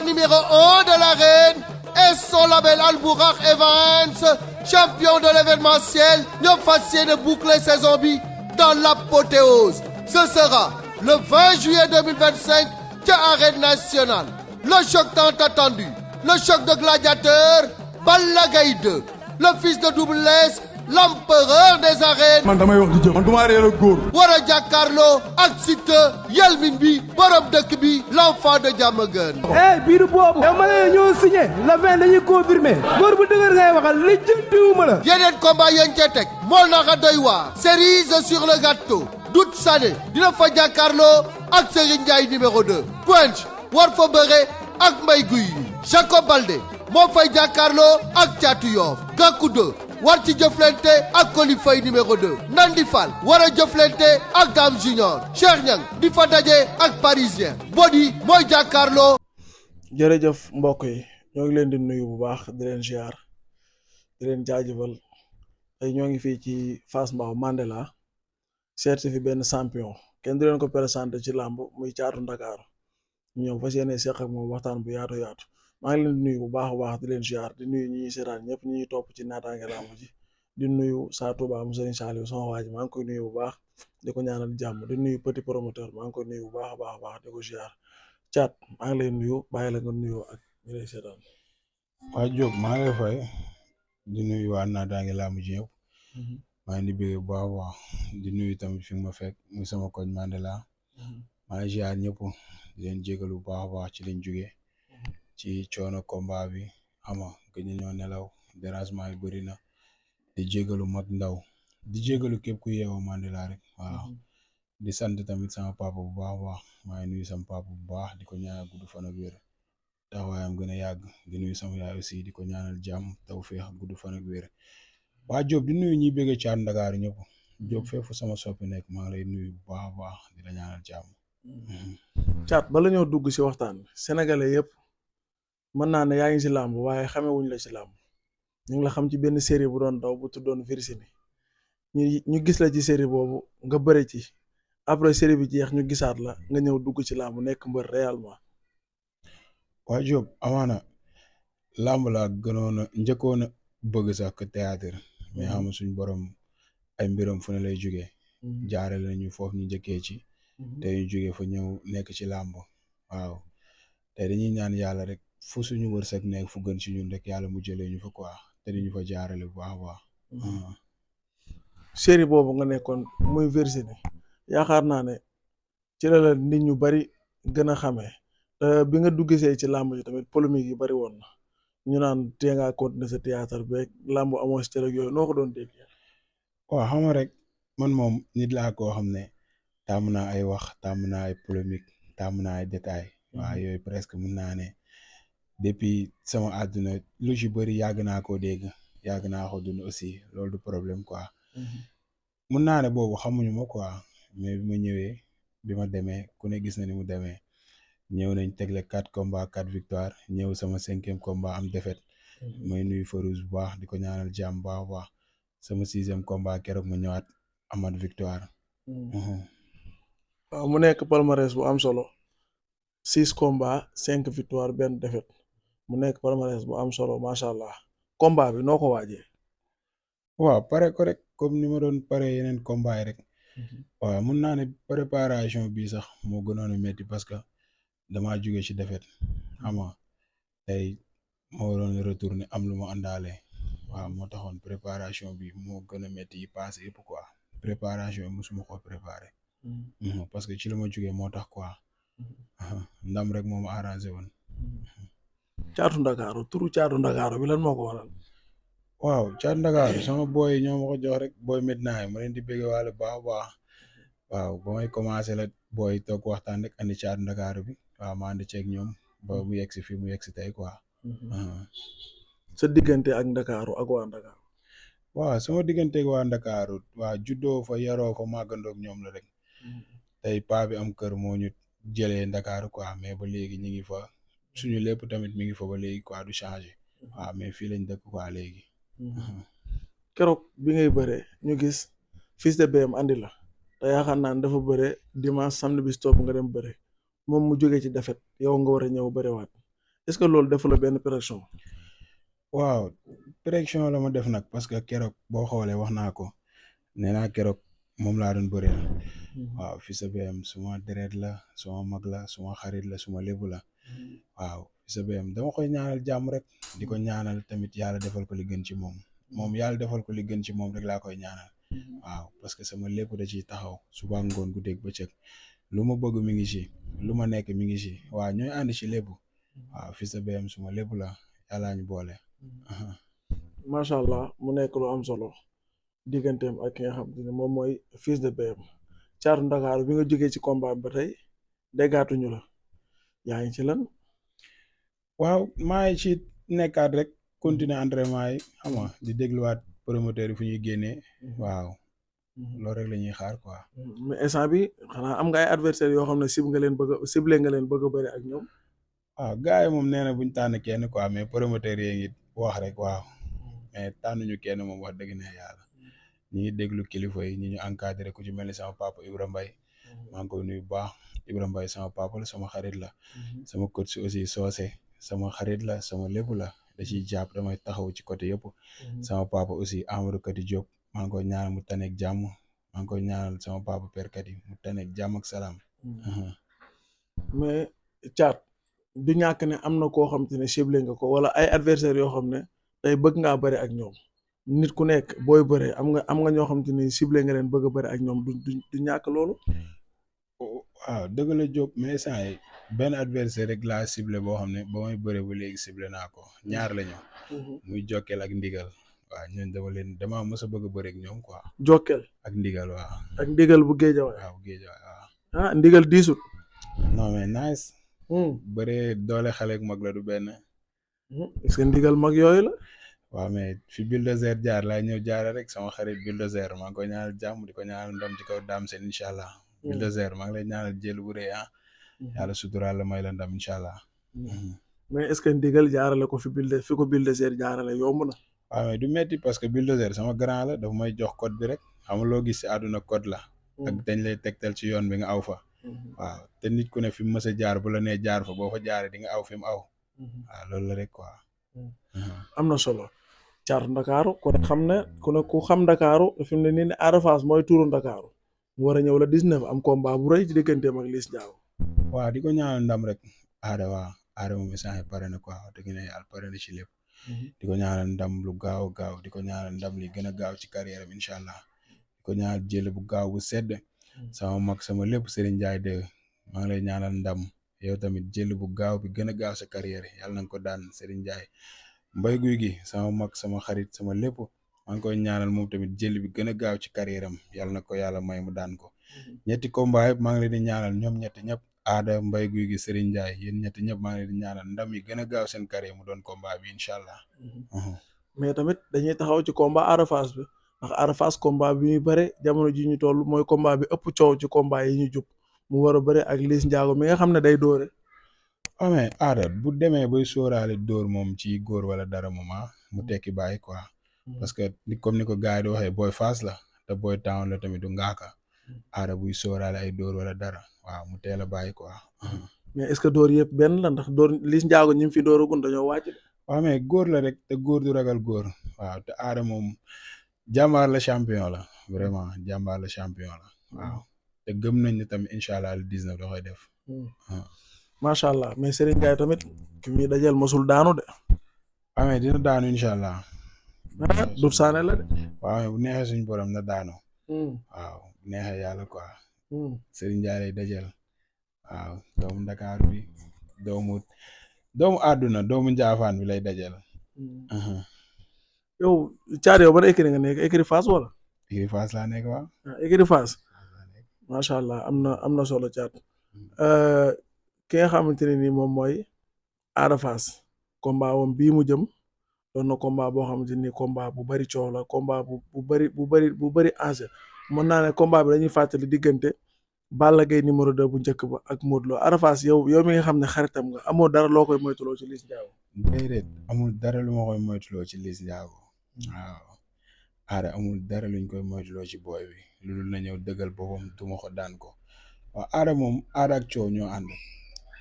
numéro 1 de l'arène et son label Albourakh Events, champion de l'événementiel, ñoo fas yéene boucler saison bi dans l'apothéose. Ce sera le 20 juillet 2025 ca Arène Nationale. Le choc tant attendu, le choc de gladiateurs, Balla Gaye 2, le fils de Double Less, l'empereur des arènes. man damay wax di jëf man du ma réer ak góor. war a jàkkaarloo ak Siteu yelmin bi borom dëkk bi l'enfant de Diamaguène. biiru boobu. yow ma ne ñoo signé le 20 dañuy confirmé. góor bu dëgër ngay waxal li jëntiwuma la. yeneen combat yéen cee teg moo naka doy waar. cerise sur le gâteau. Doute Sané dina fa jàkkaarloo ak Serigne Ndiaye numéro 2. Quench war fa bëre ak Mbaye Guy Jacob Baldé moo fay jàkkaarloo ak Thiatou Yoff. Gakou 2 war ci jëflante ak Coly Faye numéro 2. Nandi Fall war a jëflante ak Dame Junior. Cheikh Niang di fa daje ak Parisien. Bodi mooy jàkkaarloo. jërëjëf mbokk yi ñoo ngi leen di nuyu bu baax di leen ziar di leen jaajëfal tey ñoo ngi fii ci Fass Mbao Mandela seeti fi benn champion kenn du leen ko présenté ci làmb muy Caatu Ndakaaru ñu ñëw fas yéene seq ak moom waxtaan bu yaatu maa ngi leen di nuyu bu baax a baax di leen ziar di nuyu ñi ñuy seetaan ñëpp ñi ñuy topp ci naataange làmb ji di nuyu Sa Touba mu Serigne Saliou sama waa ji maa ngi koy nuyu bu baax di ko ñaanal jàmm di nuyu petit promoteur maa ngi koy nuyu bu baax a baax di ko ziar Caat maa ngi lay nuyu bàyyi la nga nuyu ak ñi lay seetaan. waa Diop maa ngi lay fay di nuyu waa naataange làmb ji yëpp maa ngi di bëgg bu baax a baax di nuyu tamit fi ma fekk muy sama koñ Mandela maa ngi ziar ñëpp di leen jégalu bu baax a baax ci liñ jógee ci coono combat bi ama gëj ñoo nelaw dérangement yi bëri na di jégalu mag ndaw di jégalu képp ku yeewoo Mandela rek waaw di sant tamit sama papa bu baax a baax maa ngi nuyu sama papa bu baax di ko ñaanal gudd fan ak wér taxawaayam gën a yàgg di nuyu sama yaay aussi di ko ñaanal jàmm tawfeex gudd fan ak wér waa Diop di nuyu ñi bëgg Caatu Ndakaaru ñëpp Diop fépp sama soppi nekk maa ngi lay nuyu bu baax a baax di la ñaanal jàmm. Caat bala ñoo dugg ci waxtaan bi sénégalais yëpp mën naa ne yaa ngi ci làmb waaye xamee wuñ la ci làmb ñu ngi la xam ci benn série bu doon daw bu tuddoon Virginie ñu gis la ci série boobu nga bëre ci après série bi jeex ñu gisaat la nga ñëw dugg ci làmb nekk mbër réellement. waa Diop amaana làmb laa gënoon a njëkkoon a bëgg sax que théâtre mais xam suñ borom ay mbiram fu ne lay jógee jaarale nañu foofu ñu njëkkee ci te ñu jógee fa ñëw nekk ci làmb waaw te dañuy ñaan yàlla rek fu suñu wërsëg nekk fu gën ci ñun rek yàlla mu jëlee ñu fa quoi te ñu fa jaarale bu baax a baax. série boobu nga nekkoon muy Virginie yaakaar naa ne ci la nit ñu bari gën a xamee bi nga duggisee ci làmb ji tamit polémique yi bari woon na ñu naan tee ngaa continuer sa théâtre beeg làmb amoo si cërëg yooyu noo ko doon dégg. waaw xam nga rek man moom nit laa koo xam ne tàmm naa ay wax tàmm naa ay polémique tàmm naa ay détails waaw yooyu presque mun naa ne depuis sama àdduna lu ci bëri yàgg naa koo dégg yàgg naa ko dund aussi loolu du problème quoi mun naa ne boobu xamuñu ma quoi mais bi ma ñëwee bi ma demee ku ne gis na ni mu demee ñëw nañ tegle 4 combats 4 victoire ñëw sama 5e combat am défaite may nuyu Farouz bu baax di ko ñaanal jàmm baax baax sama 6e combat keroog ma ñëwaat amat victoire. waaw mu nekk palmarès bu am solo 6 combats 5 victoire benn défaite mu nekk palmarès bu am solo macha allah combat bi noo ko waajee. waaw pare ko rek comme ni ma doon pare yeneen combat yi rek waaw mun naa ne préparation bi sax moo gënoon a métti parce que damaa jóge ci défaite xam nga tey moo doon retourner am lu ma àndaale waaw moo taxoon préparation bi moo gën a métti yi passé yëpp quoi préparation yi mosuma ko préparé parce que ci la ma jógee moo tax quoi ndam rek moo ma arrangé woon. Caatu Ndakaaru turu Caatu Ndakaaru bi lan moo ko waral. waaw Caatu Ndakaaru sama booy yi ñoo ma ko jox rek booy Medina ma leen di bëgg waale baax a baax waaw ba may commencé la booy toog waxtaan rek andi Caatu Ndakaaru bi waaw ma andi ceeg ñoom ba mu yegg si fii mu yegg si tey quoi. sa diggante ak Ndakaaru ak waa Ndakaaru. waaw sama diggante ak waa Ndakaaru waaw juddoo fa yaroo fa màggandoog ñoom la rek tey paa bi am kër moo ñu jëlee Ndakaaru quoi mais ba léegi ñu ngi fa suñu lépp tamit mi ngi fa ba léegi quoi du changé waaw mais fii lañ dëkk quoi léegi. keroog bi ngay bëree ñu gis Fils de BM andi la te yaakaar naa ne dafa bëre dimanche samedi bis topp nga dem bëre moom mu jógee ci défaite yow nga war a ñëw bërewaat est-ce que loolu defu la benn pression. waaw pression la ma def nag parce que keroog boo xoolee wax naa ko nee naa keroog moom laa doon bëreel waaw Fils de BM suma deret la suma mag la suma xarit la suma lépp la waaw Fils de BM dama koy ñaanal jàmm rek di ko ñaanal tamit yàlla defal ko li gën ci moom yàlla defal ko li gën ci moom rek laa koy ñaanal waaw parce que sama lépp da ciy taxaw suba ngoon guddeeg bëccëg lu ma bëgg mi ngi ci lu ma nekk mi ngi ci waaw ñooy ànd ci lépp waaw Fils de BM suma lépp la yàllaa ñu boole. macha allah mu nekk lu am solo digganteem ak ki nga xam ne moom mooy Fils de BM Caatu Ndakaaru bi nga jógee ci combat ba tey déggaatuñu la yaa ngi ci lan. waaw maa ngi ci nekkaat rek continuer entraînement yi xam nga di dégluwaat promoteur yi fu ñuy génnee waaw loolu rek la ñuy xaar quoi. mais instant bi xanaa am nga ay adversaires yoo xam ne ciblé nga leen bëgg a bëri ak ñoom. waaw gars yi moom nee na buñ tànn kenn quoi mais promoteur yi ngi wax rek waaw mais tànnuñu kenn moom wax dëgg ne yàlla ñi ngi déglu kilifa yi ñi ñu encadré ku ci mel ni sama papa Ibra Mbaye maa ngi koy nuyu bu baax Ibra Mbaye sama papa la sama xarit la sama coach aussi Socé sama xarit la sama lépp la da ciy jàpp damay taxaw ci côté yëpp sama papa aussi Amadou Kati Diop maa ngi koy ñaanal mu taneeg jàmm maa ngi koy ñaanal sama papa Père Kati mu taneeg jàmm ak salaam. mais Thiat du ñàkk ne am na koo xam te ne ciblé nga ko wala ay adversaires yoo xam ne tey bëgg ngaa bëri ak ñoom nit ku nekk booy bëree am nga ñoo xam te ne ciblé nga leen bëgg a bëri ak ñoom du ñàkk loolu. waaw dëgg la Diop mais saa yi benn adversaire rek laa ciblé boo xam ne ba may bëre ba léegi ciblé naa ko ñaar la ñu. muy Jokkel ak Ndigal. waaw ñooñu dama mës a bëgg a bëri ak ñoom quoi. Jokkel ak Ndigal waaw. ak Ndigal bu Géejawaay. waaw bu Géejawaay waaw. ah Ndigal diisut. non mais nice. bëree doole xale ak mag la du benn. est-ce que Ndigal mag yooyu la. waaw mais fi Bulldozer jaar laa ñëw jaare rek sama xarit Bulldozer maa ngi koy ñaanal jàmm di ko ñaanal ndam ci kaw Dame Sène incha allah. Bulldozer maa ngi lay ñaanal jël bu rëy ah. yàlla suturaal la may la ndam incha allah. mais est-ce que Ndigal jaarale ko fi ko Bulldozer jaarale yomb na. waaw mais du metti parce que Bulldozer sama grand la dafa may jox code bi rek xam nga loo gis ci àdduna code la. ak dañ lay tegtal ci yoon bi nga aw fa. waaw te nit ku ne fi mu mës a jaar bu la nee jaar fa boo fa jaaree di nga aw fi mu aw. waaw loolu la rek quoi. am na solo. Caatu Ndakaaru ku xam Ndakaaru fi mu ne nii ne Ada Fass mooy tuuru Ndakaaru mu war a ñëw la 19 am combat bu rëy ci digganteem ak Liss Ndiago. waaw di ko ñaanal ndam rek Ada moom instant pare na quoi wax dëgg ne yàlla pare na ci lépp. di ko ñaanal ndam lu gaaw di ko ñaanal ndam li gën a gaaw ci carrière am incha allah di ko ñaanal jël bu gaaw bu sedd sama mag sama lépp Serigne Ndiaye de maa ngi lay ñaanal ndam yow tamit jël bu gaaw bi gën a gaaw sa carrière yàlla na nga ko daan Serigne Ndiaye. Mbay Guy gi sama mag sama xarit sama lépp maa ngi koy ñaanal moom tamit jël bi gën a gaaw ci carrière am yàlla na ko yàlla may mu daan ko. ñetti combat yëpp maa ngi leen di ñaanal ñoom ñetti ñëpp Ada Mbay Guy gi Serigne Ndiaye yéen ñetti ñëpp maa ngi leen di ñaanal ndam yi gën a gaaw seen carrière mu doon combat bi incha allah. mais tamit dañuy taxaw ci combat Ada Fass bi ndax Ada Fass combat bi ñuy bëre jamono ji ñu toll mooy combat bi ëpp coow ci combat yi ñu jub mu war a bëre ak Liss Ndiago mi nga xam ne day dóore. waaw mais Ada bu demee bay sóoraale dóor moom ci góor wala dara moom mu tekki bàyyi quoi. parce que comme ni ko gars yi di waxee booy Fass la te booy town la tamit du ngaaka. Ada buy sóoraale ay dóor wala dara waaw mu teel a bàyyi quoi. mais est-ce que dóor yëpp benn la ndax dóor Liss Ndiago ñi fi dóoragun dañoo wàcc. waaw mais góor la rek te góor du ragal góor waaw te Ada moom jàmbaar la champion la vraiment jàmbaar la champion la waaw te gëm nañ ne tamit incha allah le 19 da koy def. macha allah mais Serigne Ndiaye tamit ki muy dajal mosul daanu de. waaw mais dina daanu incha allah. Doudou Sané la de. waaw bu neexee suñu borom na daanu. waaw bu neexee yàlla quoi. Serigne Ndiaye lay dajal waaw doomu Ndakaaru bi doomu àdduna doomu Njaafaan bi lay dajal. yow Thiat yow ban écurie nga nekk écurie Fass wala. écurie Fass laa nekk waaw. écurie Fass macha allah am na solo Thiat. ki nga xamante ne nii moom mooy Ada Fass combat wam bii mu jëm doon na combat boo xamante ni combat bu bari coow la combat bu bari enjeu mën naa ne combat bi dañuy fàttali diggante Balla Gaye numéro 2 bu njëkk ba ak Modou Lo Ada Fass yow mi nga xam ne xaritam nga amoo dara loo koy moytuloo ci Liss Ndiago. déedéet amul dara lu ma koy moytuloo ci Liss Ndiago waaw Ada amul dara luñ koy moytuloo ci booy bi lu dul na ñëw dëggal boppam duma ko daan ko waaw Ada moom Ada ak coow ñoo ànd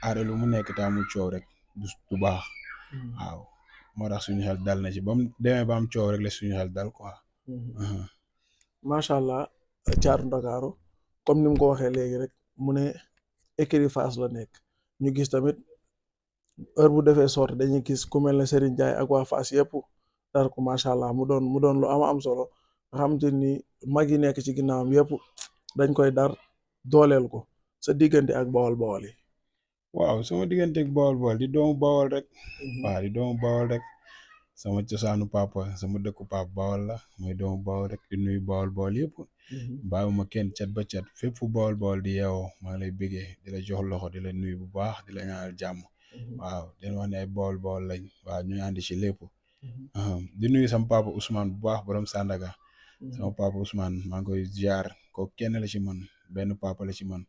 Ada lu mu nekk te amul coow rek du baax waaw moo tax suñu xel dal na ci ba mu demee ba am coow rek la suñu xel dal quoi. macha allah caatu Ndakaaru comme ni mu ko waxee léegi rek mu ne écurie Fass la nekk ñu gis tamit heure bu defee sorti dañuy gis ku mel ne Serigne Ndiaye ak waa Fass yëpp dar ko macha allah mu doon lu am solo nga xamante ni mag yi nekk ci ginnaawam yëpp dañ koy dar dooleel ko sa diggante ak bawol yi. waaw sama diggante ak bawol di doomu bawol rek. waaw di doomu bawol rek. sama cosaanu papa sama dëkku papa bawol la mooy doomu bawol rek di nuyu bawol yëpp. bàyyiwuma kenn cat ba cat fépp fu bawol di yeewoo maa ngi lay bëggee di la jox loxo di la nuyu bu baax di la ñaanal jàmm. waaw di wax ne ay bawol lañ waaw ñu àndi ci lépp. di nuyu sama papa Ousmane bu baax borom Sandaga. sama papa Ousmane maa ngi koy ziar ko kenn la ci man benn papa la ci man.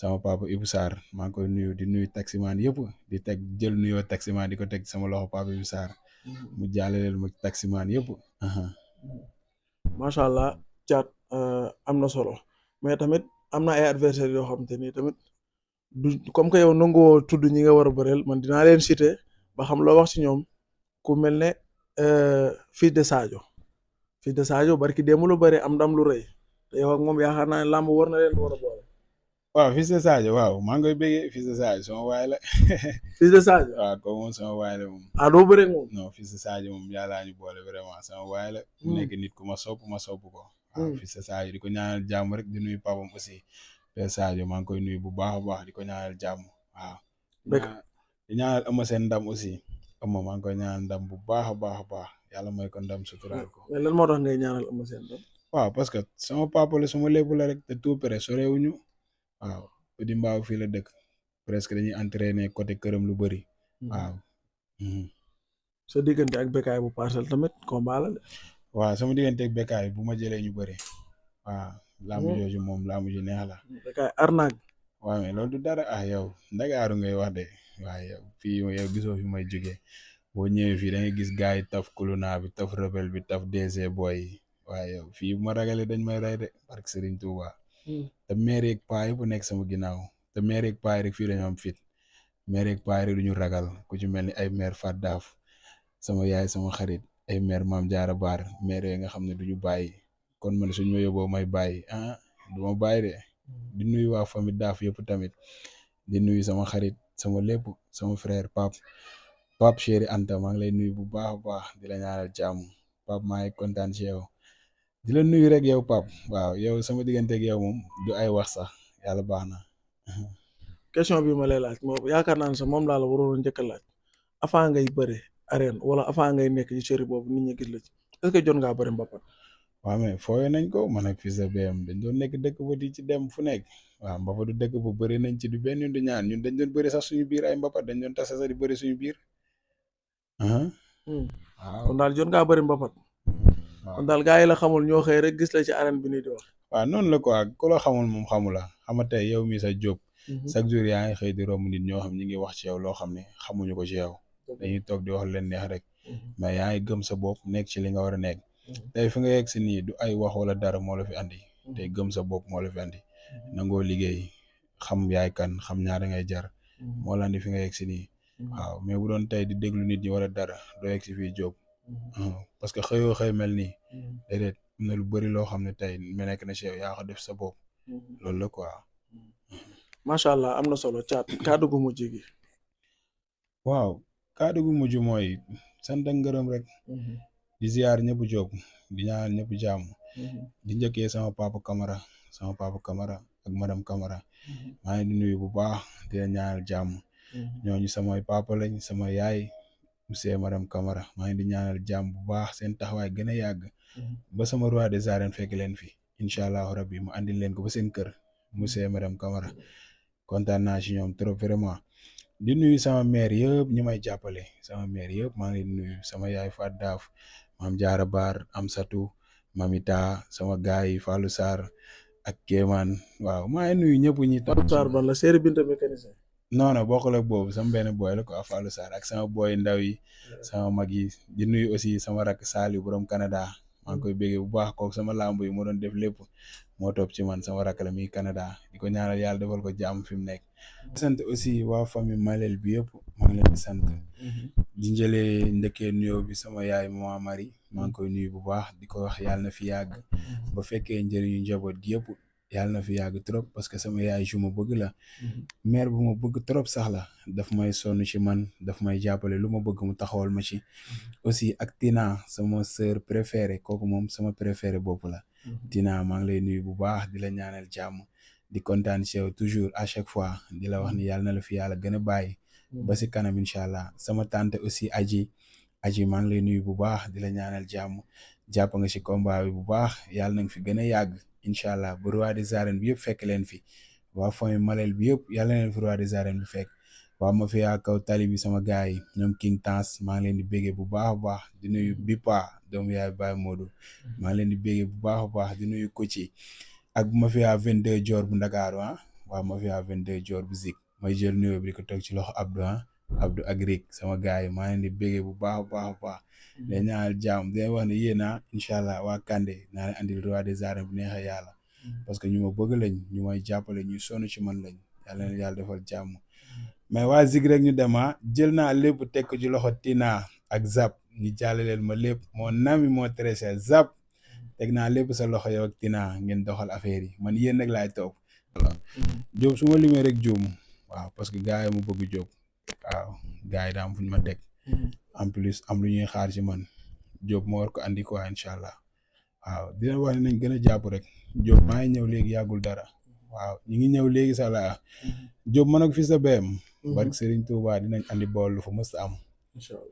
sama papa Ibou Sarr maa ngi koy nuyu di nuyu taximaan yëpp di teg jël nuyoo taximaan di ko teg sama loxo papa Ibou Sarr mu jàllaleel ma taximaan yëpp. macha allah caat am na solo mais tamit am na ay adversaires yoo xam te ni tamit du comme que yow nangoo tudd ñi nga war a bëreel man dinaa leen citer ba xam loo wax ci ñoom ku mel ne Fils de Sadio barki démb lu bëri am ndam lu rëy te yow ak moom yaakaar naa ne làmb war na leen war a boole. waaw Fils de Sadio waaw maa ngi koy bëggee Fils de Sadio sama waay la. Fils de Sadio waaw kooku moom sama waay la moom. doo bëre moom. non Fils de Sadio moom yàllaa ñu boole vraiment sama waay la. mu nekk nit ku ma sopp ko. waaw Fils de Sadio di ko ñaanal jàmm rek di nuyu papam aussi. Père Sadio maa ngi koy nuyu bu baax a baax di ko ñaanal jàmm waaw. di ñaanal Eumeu Sène ndam aussi. Eumeu maa ngi koy ñaanal ndam bu baax a baax yàlla mooy ko ndam suturaal ko. mais lan moo tax ngay ñaanal Eumeu Sène ndam. waaw parce que sama papa la sama lépp la rek te tout près sorewuñu waaw. di mbaaw fii la dëkk presque dañuy entraîner côté këram lu bëri waaw. sa diggante ak Bécaye bu Parcelles tamit combat la de. waaw sama diggante ak Bécaye bu ma jëlee ñu bëri waaw laamu jooju moom laamu ju neex la. Bécaye arnaque. waaw mais loolu du dara yow Ndakaaru ngay wax de waaye yow fii yow gisoo fi may jógee boo ñëwee fii da ngay gis gars yi taf kuluna bi taf rebelle bi taf DG boy yi waaye yow fii bu ma ragalee dañ may rey de barke Serigne Touba. te maire yeeg paa yi bu nekk sama ginnaaw te maire yeeg paa yi rek fii dañoo am fit maire yeeg paa yi rek du ñu ragal ku ci mel ni ay maire Fat Daaf sama yaay sama xarit ay maire Maam Jaara Baar maire yooyu nga xam ne du ñu bàyyi kon man suñ ma yóbboo may bàyyi du ma bàyyi de di nuyu waa famille Daaf yëpp tamit di nuyu sama xarit sama lépp sama frère Pape Chéri Anta maa ngi lay nuyu bu baax a baax di la ñaanal jàmm Pape maa ngi kontaan ci yow. di la nuyu rek yow Pape waaw yow sama diggante ak yow moom du ay wax sax yàlla baax na. question bi ma lay laaj moom yaakaar naa ne sax moom laa la waroon njëkk a laaj avant ngay bëre arène wala avant ngay nekk ci série boobu nit ñi gis la ci est-ce que jot ngaa bëri mbapat. waaw mais fooyee nañ ko man ak Fils de BM dañ doon nekk dëkk ba di ci dem fu nekk waaw mbapat du dëkk bu bëri nañ ci du benn du ñaan ñun dañ doon bëri sax suñu biir ay mbapat dañ doon tase sax di bëri suñu biir. waaw kon daal jot ngaa bëri mbapat. kon daal gars yi la xamul ñoo xëy rek gis la ci arène bi nii di wax. waaw noonu la quoi ku la xamul moom xamul la xama tey yow mi sa jóg chaque jour yaa ngi xëy di romb nit ñoo xam ñi ngi wax ci yow loo xam ne xamuñu ko ci yow dañuy toog di wax leen neex rek mais yaa ngi gëm sa bopp nekk ci li nga war a nekk tey fi nga yegg si nii du ay wax wala dara moo la fi andi tey gëm sa bopp moo la fi andi nangoo liggéey xam yaay kan xam ñaata ngay jar moo la andi fi nga yegg si nii waaw mais bu doon tey di déglu nit ñi wala dara doo yegg si fii jóg parce que xëyoo xëy mel nii déedéet am na lu bëri loo xam ne tey mu nekk na ci yow yaa ko def sa bopp loolu la quoi. macha allah am na solo caat kàddu gu mujj gi. waaw kàddu gu mujj mooy sant ak ngërëm rek. di ziar ñëpp jóg di ñaanal ñëpp jàmm. di njëkkee sama papa Camara ak madame Camara. maa ngi di nuyu bu baax di leen ñaanal jàmm. ñooñu samay papa lañ sama yaay. monsieur madame Camara maa ngi di ñaanal jàmm bu baax seen taxawaay gën a yàgg ba sama roi des arènes fekk leen fi incha allahu rabbi mu andil leen ko ba seen kër monsieur madame Camara kontaan naa ci ñoom trop vraiment di nuyu sama mère yëpp ñi may jàppale sama mère yëpp maa ngi di nuyu sama yaay Fat Daaf Maam Jaara Baar Amsatu Mamita sama gaay yi Fallou Sarr ak Kéemaan waaw maa ngi nuyu ñëpp ñi Fallou Sarr ban la série Binta mécanicien non bokkul ak boobu sama benn boy la quoi Fallou Sarr ak sama boy ndaw yi sama mag yi di nuyu aussi sama rakk Saliou borom Canada maa ngi koy béggee bu baax kooku sama lamb yi moo doon def lépp moo topp ci man sama rakk la mi Canada di ko ñaanal yàlla defal ko jàmm fi mu nekk. sant aussi waa famille Malel bi yëpp maa ngi leen di sant. di njëlee ndëkkee nuyoo bi sama yaay Mama Marie maa ngi koy nuyu bu baax di ko wax yàlla na fi yàgg ba fekkee njëriñu njaboot gi yëpp yàlla na fi yàgg trop parce que sama yaay ju ma bëgg la. mère bu ma bëgg trop sax la daf may sonn ci man daf may jàppale lu ma bëgg mu taxawal ma ci. aussi ak Tina sama sœur préférée kooku moom sama préféré bopp la. Tina maa ngi lay nuyu bu baax di la ñaanal jàmm di kontaan ci yow toujours à chaque fois di la wax ni yàlla na la fi yàlla gën a bàyyi. ba si kanam incha allah sama tante aussi aji maa ngi lay nuyu bu baax di la ñaanal jàmm jàpp nga ci combat bi bu baax yàlla na nga fi gën a yàgg incha allah bu roi des arènes bi yëpp fekk leen fi waa famille Malel bi yëpp yàlla na leen fi roi des arènes bi fekk waa ma fi kaw tali bi sama gars yi ñoom King Tans maa ngi leen di béggee bu baax a baax di nuyu Bipa doomu yaay Baye Modou maa ngi leen di béggee bu baax a baax di nuyu Koci ak ma fi 22 joor bu Ndakaaru waa ma fi 22 joor bu Zik may jël nuyoo bi di ko toog ci loxo Abdou Agric sama gars yi maa leen di béggee bu baax a baax a baax day ñaanal jàmm day wax ne yéen incha allah waa Kande naa leen andil roi des arènes bu neexee yàlla parce que ñu ma bëgg lañ ñu may jàppale ñu sonn ci man lañ yàlla na yàlla defal jàmm mais waa Zik rek ñu dema jël naa lépp teg ko ci loxo Tina ak Zap ñu jàllaleel ma lépp moo nami moo trésor Zap teg naa lépp sa loxo yow ak Tina ngeen doxal affaire yi man yéen rek laay topp voilà Diop su ma limee rek juum waaw parce que gars yi mu bëgg Diop waaw gars yi daa am fu ñu ma teg en plus am lu ñuy xaar ci man Diop moo war ko andi quoi incha allah waaw dina wax ne nañ gën a jàpp rek Diop maa ngi ñëw léegi yàggul dara waaw ñu ngi ñëw léegi sax la Diop man ak Fils de BM barke Serigne Touba dinañ andi bool lu fa mës a am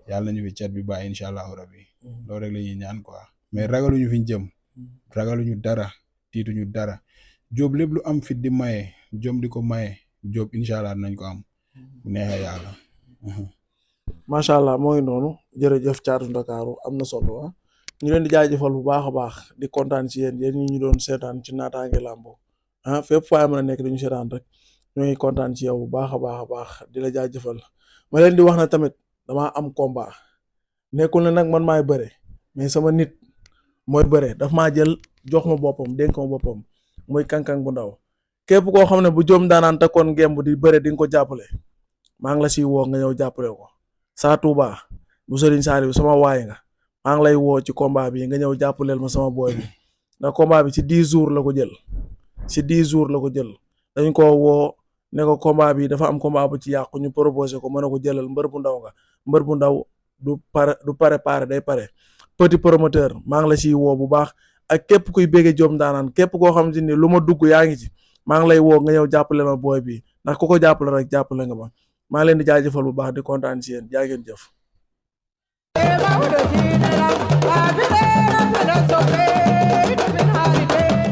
yàlla nañu fi cat bi bàyyi incha allahu rabbi loolu rek la ñuy ñaan quoi mais ragaluñu fi ñu jëm ragaluñu dara tiituñu dara Diop lépp lu am fit di maye jom di ko maye Diop incha allah nañ ko am bu neexee yàlla. macha allah moo ngi noonu jërëjëf Caatu Ndakaaru am na solo ñu leen di jaajëfal bu baax a baax di kontaan ci yéen ñi ñu doon seetaan ci Natangué Lambo fépp faa mën a nekk dañu seetaan rek ñoo ngi kontaan ci yow bu baax a baax a baax di la jaajëfal ma leen di wax na tamit damaa am combat nekkul ne nag man maay bëre mais sama nit mooy bëre daf maa jël jox ma boppam dénk ma boppam muy kankang bu ndaw képp koo xam ne bu Diop daanaan takkoon ngemb di bëre di nga ko jàppale maa ngi la siy woo nga ñëw jàppale ko saa Touba bu Serigne Saliou sama waay nga maa ngi lay woo ci combat bi nga ñëw jàppaleel ma sama boy bi ndax combat bi ci 10 jours la ko jël ci 10 jours la ko jël dañ ko woo ne ko combat bi dafa am combat bu ci yàqu ñu proposé ko mën a ko jëlal mbër bu ndaw nga mbër bu ndaw du pare day pare petit promoteur maa ngi la siy woo bu baax ak képp kuy béggee Diop daanaan képp koo xam si ni lu ma dugg yaa ngi ci maa ngi lay woo nga ñëw jàppale ma booy bi ndax ku ko jàppale rek jàppale nga ma maa ngi leen di jaajëfal bu baax di kontaan ci yéen jaa ngeen jëf.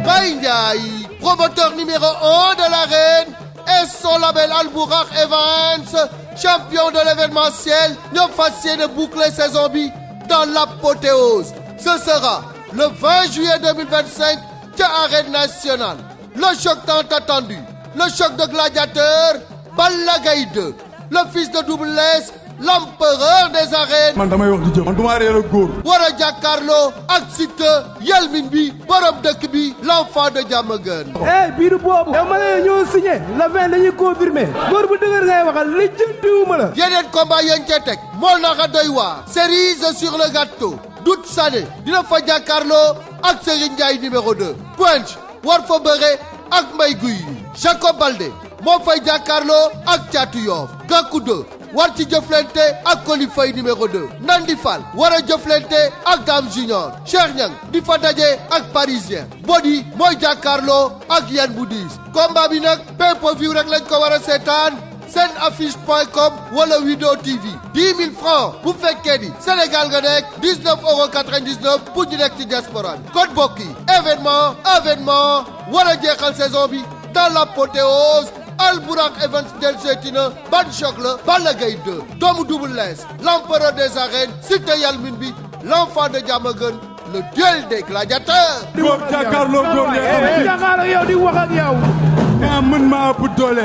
Baye Ndiaye, promoteur numéro 1 de l'arène, et son label Albourakh Events, champion de l'événementiel, ñoo fas yéene boucler saison bi dans l'apothéose. Ce sera le 20 juillet 2025 ca Arène Nationale. Le choc tant attendu, le choc de gladiateurs, Balla Gaye 2, le fils de Double Less, l'empereur des arènes. man damay wax di jëf man duma réer ak góor. war a jàkkaarloo ak Siteu yelmin bi borom dëkk bi l'enfant de Diamaguène. biiru boobu yow ma ne ñoo signé le 20 dañuy confirmé góor bu dëgër ngay waxal li jëntiwuma la. yeneen combat yéen cee teg moo naka doy waar. cerise sur le gâteau. Doudou Sané dina fa jàkkaarloo ak Serigne Ndiaye numéro 2. Quench war fa bëre ak Mbaye Guy Jacob Baldé moo fay jàkkaarloo ak Thiatou Yoff. Gakou 2 war ci jëflante ak Coly Faye numéro 2. Nandi Fall war a jëflante ak Dame Junior. Cheikh Niang di fa daje ak Parisien. Bodi mooy jàkkaarloo ak Yann Boudis. combat bi nag pay-per-view rek lañ ko war a seetaan seen affiche.com wala Wido TV 10 000 francs bu fekkee ni Sénégal nga nekk 19,99 pour ñu nekk ci diaspora bi. kon bokk yi événement war a jeexal saison bi dans l'apothéose. Albourakh Events del seetina ban choc la Balla Gaye 2 doomu Double Less l'empereur des arènes Siteu yalmin bi l'enfant de Diamaguène le duel des gladiateurs. góor jàkkaarloo góor ngay xam. jàkkaarloo yow di wax ak yow. maa mën maa ëpp doole.